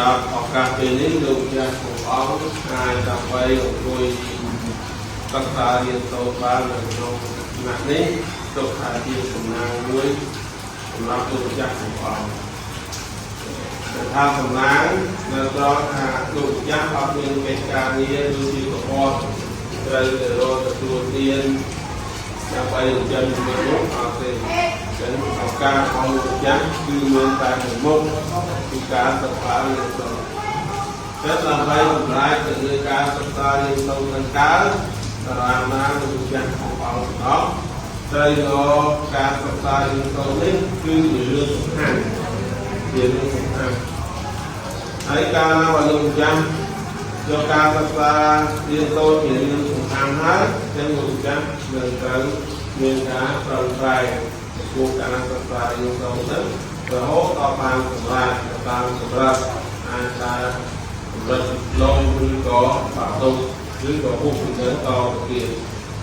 រាប់ឱកាសពេលនេះលោកម្ចាស់ព្រះអង្គអាចដើម្បីអង្គុយសិក្សារៀនសូត្របាននៅក្នុងថ្នាក់នេះទុកថាជាសំណាងមួយសម្រាប់លោកម្ចាស់ព្រះអង្គតែថាសំណាងនៅត្រង់ថាលោកម្ចាស់អត់មានកិច្ចការងារឬជាប្រព័ន្ធត្រូវទៅរកទទួលទានដើម្បីចិញ្ចឹមជីវិតនោះអត់ទេចឹងឱកាសរបស់លោកម្ចាស់គឺមានតែមួយមុខគឺការសិក្សារៀនសូត្រតែដើម្បីសម្រេចទៅលើការសិក្សារៀនសូត្រនឹងកើតតារាណាលោកម្ចាស់ของអង្គទាំងអស់ត្រូវយកការសិក្សារៀនសូត្រនេះគឺជារឿងសំខាន់ជារឿងសំខាន់ហើយកាលណាបើលោកម្ចាស់យកការសិក្សារៀនសូត្រជារឿងសំខាន់ហើយចឹងលោកម្ចាស់នឹងត្រូវមានការប្រឹងប្រែងចំពោះការសិក្សារៀនសូត្រហ្នឹងរហូតដល់បានសម្រេចតាមសម្រាប់អាចថាសម្រាប់លងឬក៏បាក់ទុកឬក៏ពុះពីទៅតទៅទៀត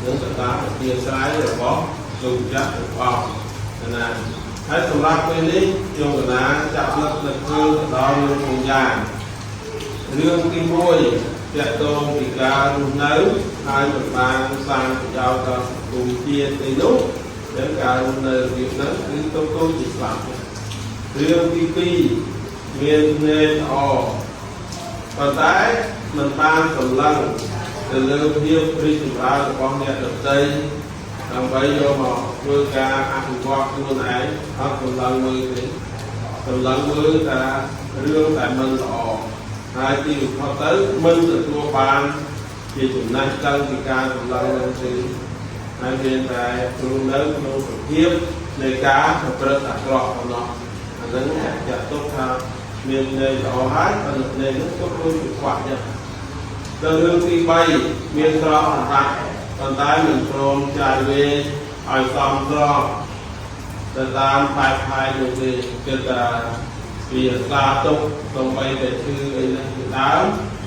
នឹងទៅតាមអធិស្ឋានរបស់លោកម្ចាស់ព្រះអង្គណាហើយសម្រាប់ពេលនេះខ្ញុំកណាចាប់លឹកនឹកឃើញទៅដល់រឿងមួយយ៉ាងរឿងទី1តកតងពីការរស់នៅហើយមិនបានសាងប្រយោជន៍ដល់សង្គមជាតិអីនោះចឹងការរស់នៅរបៀបហ្នឹងគឺទុកទូជាស្លាប់រឿងទី2មានភ្នែកល្អប៉ុន្តែមិនបានសម្លឹងទៅលើភាពរីកចម្រើនរបស់អ្នកដទៃដើម្បីយកមកធ្វើការអភិវឌ្ឍខ្លួនឯងអត់សម្លឹងមើលទេសម្លឹងមើលតែរឿងតែមិនល្អហើយទីបំផុតទៅមិនទទួលបានជាចំណេះដឹងពីការសម្លឹងនឹងទេហើយមានតែគ្រូនៅក្នុងសភាពនៃការប្រព្រឹត្តអាក្រក់ប៉ុណ្ណោះអាហ្នឹងចាត់ទុកថាមានន័យល្អហើយប៉ុន្តែន័យហ្នឹងទុកដូចជាខ្វះចឹងដល់រឿងទី3មានស្រស់អន្តៈប៉ុន្តែមិនព្រមចាយវេឲ្យសមស្របទៅតាមបែបផែននោះទេគិតថាវាសាទុកសំបីតែឈឺអីហ្នឹងជាដើម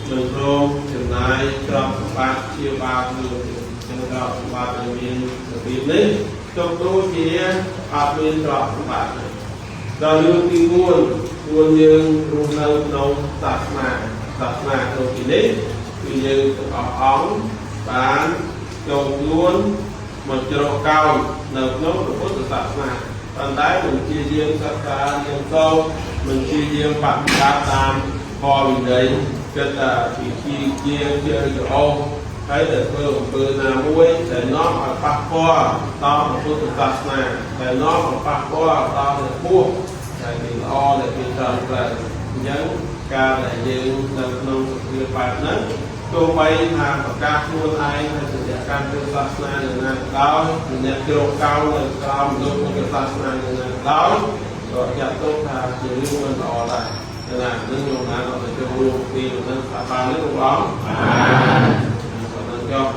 មិនព្រមចំណាយទ្រព្យសម្បត្តិជាបាខ្លួនទេចឹងទ្រព្យសម្បត្តិដែលមានរបៀបនេះទុកដូចជាអត់មានទ្រព្យសម្បត្តិទេដល់រឿងទី4ខ្លួនយើងរស់នៅក្នុងសាសនាសាសនាក្នុងទីនេះគឺយើងទាំងអស់អង្គបានចូលខ្លួនមកជ្រកកោននៅក្នុងពុទ្ធសាសនាប៉ុន្តែមិនជាយើងសិក្សារៀនសូត្រមិនជាយើងបប្រតិបត្តិតាមធម៌វិន័យគិតថាជាជាជាជាច្អូហើយតែធ្វើអំពើណាមួយដែលនាំឲ្យប៉ះពាល់ដល់ពុទ្ធសាសនាដែលនាំឲ្យប៉ះពាល់ដល់អ្នកបួសដែលគេល្អដែលគេត្រឹមត្រូវអញ្ចឹងការដែលយើងនៅក្នុងសភាវបែបហ្នឹងទោះបីថាប្រកាសខ្លួនឯងថាជាអ្នកកាន់ពុទ្ធសាសនាយ៉ាងណាក៏ដោយជាអ្នកជ្រកកោននៅក្រោមលោកពុទ្ធសាសនាយ៉ាងណាក៏ដោយក៏ចាត់ទុកថាជារឿងមិនល្អដែរណានឹងលោកណាក៏ទៅចូលរួមពីនឹងស្ថាប័ននេះលោកអង្គបាទក៏នឹងចុះ